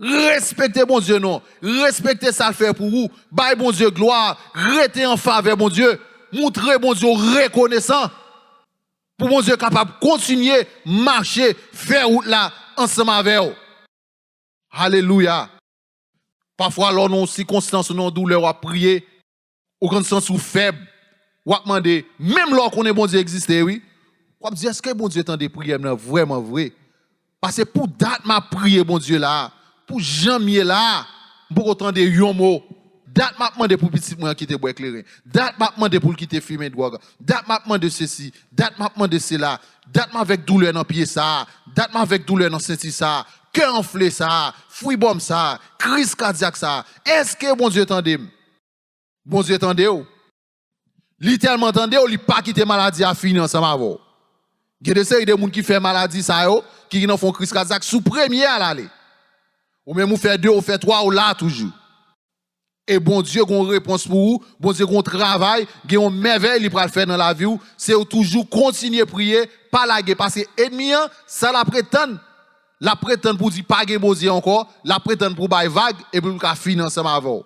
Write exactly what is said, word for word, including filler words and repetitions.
Respekte Bondye non. Respekte sa l fè pou ou. Bay Bondye glwa. Rete an favè Bondye. Moutre Bondye w rekonesan. Pou Bondye kapab kontinye mache, fè wout la ansanm avè w. Alelouya. Pafwa, lè w nan yon sikonstans ou nan yon doulè, w ap priye, ou konn santi w fèb, w ap mande, menm lè w konnen Bondye egziste, wi, w ap di, èske Bondye tande priyè m nan vrèman vre? Paske pou dat m ap priye Bondye la, pou jan m ye la, m poko tande yon mo. Dat m ap mande pou pitit mwen an kite bwè kleren. Dat m ap mande pou l kite fimen dwòg. Dat m ap mande sesi. Dat m ap mande sela. Dat m avèk doulè nan pye sa a. Dat m avèk doulè nan senti sa a. Kè anfle sa a. Fwi bò m sa a. Kriz kadyak sa a. Èske Bondye tande m? Bondye tande w. Li tèlman tande w, li pa kite maladi a fini ansanm avè w. Gen de seri de moun ki fè maladi sa yo, ki nan fè yon kriz kadyak sou premye a l ale. Ou menm ou fè de, ou fè twa, ou la toujou. E Bondye gon repons pou ou, Bondye gon travay, gen yon mèvèy li pral fè nan lavi w, se ou toujou kontinye priye, pa lage, paske ènmi an, sa l ap ret tann, l ap ret tann pou di pa gen Bondye ankò, l ap ret tann pou bay vag, epi pou l ka fini ansanm avè w.